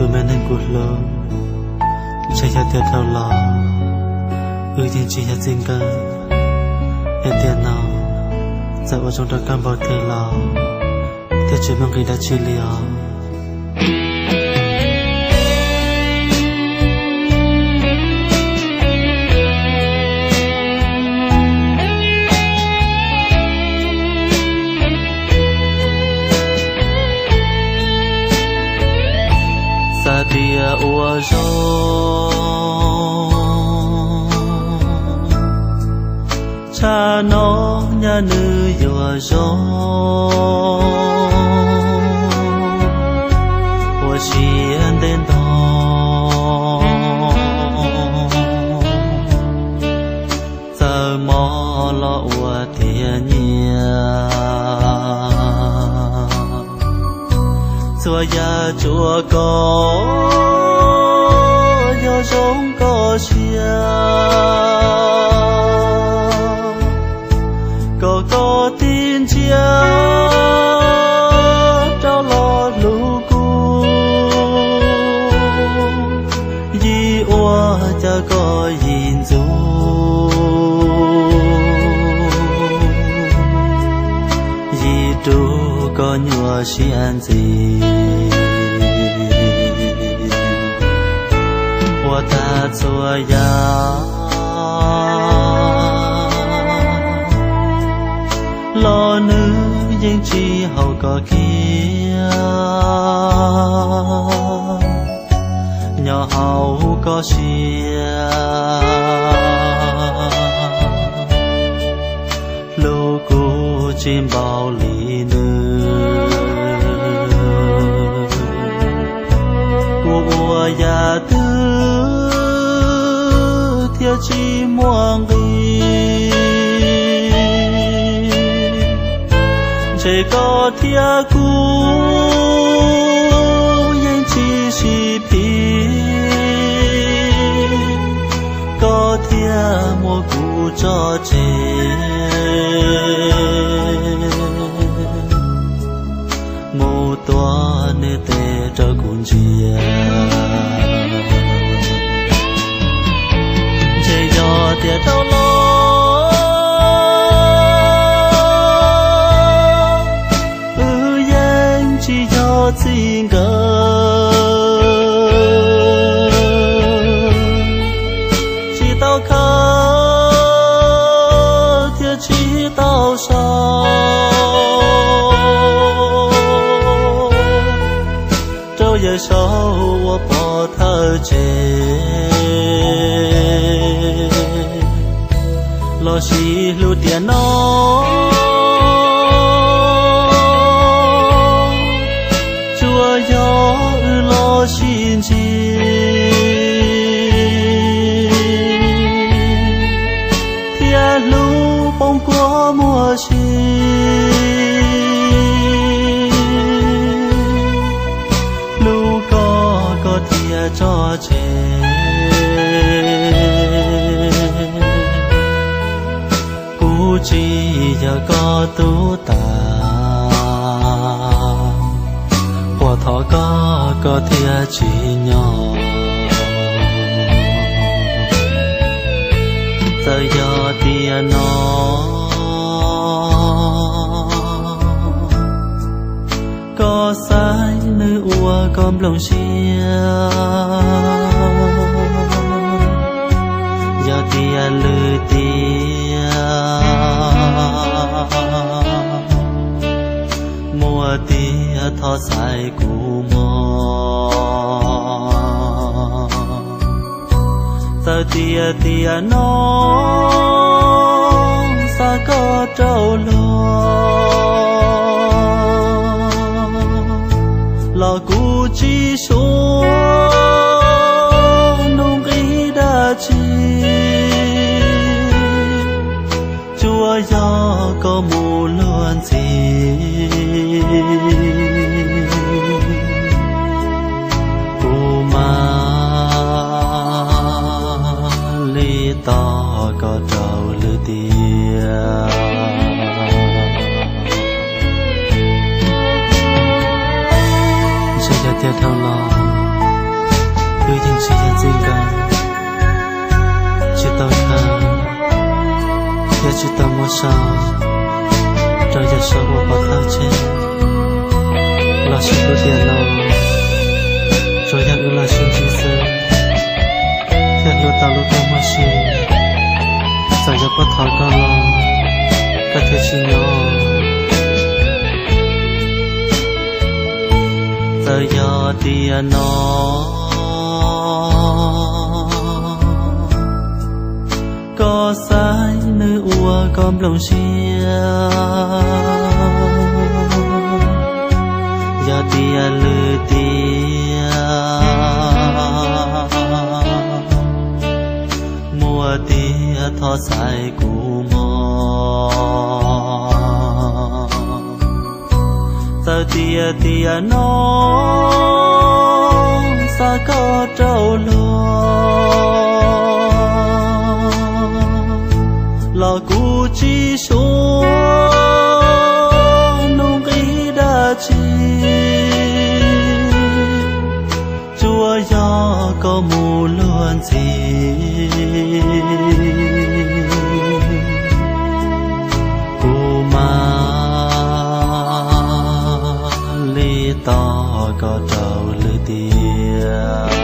Tus me neeg kuv hlub, ntshe yog tias dhau los wb yeej tsis yog txij nkawm, es tiam no txawm ua zoo rau koj npaum twg los thiaj tsis muaj nqis dab tsi li os. Xav tias ua zoo, tshaj no nyaj nws yuav zoo, ua siab ntev ntau, txawm mob los ua tiag nyiam. Txhua yam tsuas kom yog zoo koj siab, kom koj tig ntsia rov los hlub kuv. Yim ua cas koj yim ntxub, yim rub koj nyuaj siab ntxiv. Ua tag txhua yam los nws yeej tsis haum koj kiag, nyob hauv koj siab. Hlub kuv tsis npaum li nws, kuv ua yam twg thiaj tsis muaj nqis. Ntshe koj thiab kuv yeej tsis sib phim, koj thiaj muab kuv tso tseg, mus tuav nws tes rau kuv ntsia. Ntshe yog tias dhau los wb yeej tsis yog txij nkawm, tsis tau khawb thiab tsis tau so rau yawm saub uas pov thawj tseg. Los sis hlub tiam no tsuas yog wb los sib ntsib, thiab hlub poob kua muag si. Hlub koj koj thiaj tso tseg, kuv tsis yog koj tub tas, puas thov koj koj thiaj tsim nyog. Txawm yog tiam no koj xaiv nws ua koj nplooj siab, yog tias lwm tiam muaj tiag thov xaiv kuv mog. Txawm tias tiam no xa koj rau luag los kuv tsis suav nuj nqis dab tsi, tsuas yog koj mus luag ntxhi. Kuv mam li tos koj rau lwm tiam. Ntshe yog tias dhau los Tsis yog txij nkawm, tsis tau khaws, thiab tsis tau muab sau rau yawg saum ua pov thawj tseg, los sis hlub tiam no tsuas yog wb los sib ntsib xwb, thiaj hlub tau lub kua muag si. Txawm yog puag thaum koj los, koj thiaj tsis nyob. Txawm yog tiam no koj xaiv nws ua koj nplooj siab, yog tias lwm tiam muaj tiag thov xaiv kuv mog. Txawm tias tiam no xa koj rau luag, los kuv tsis suav nuj nqis dab tsi, tsuas yog koj mus luag ntxiv, kuv mam li tos koj rau lwm tiam.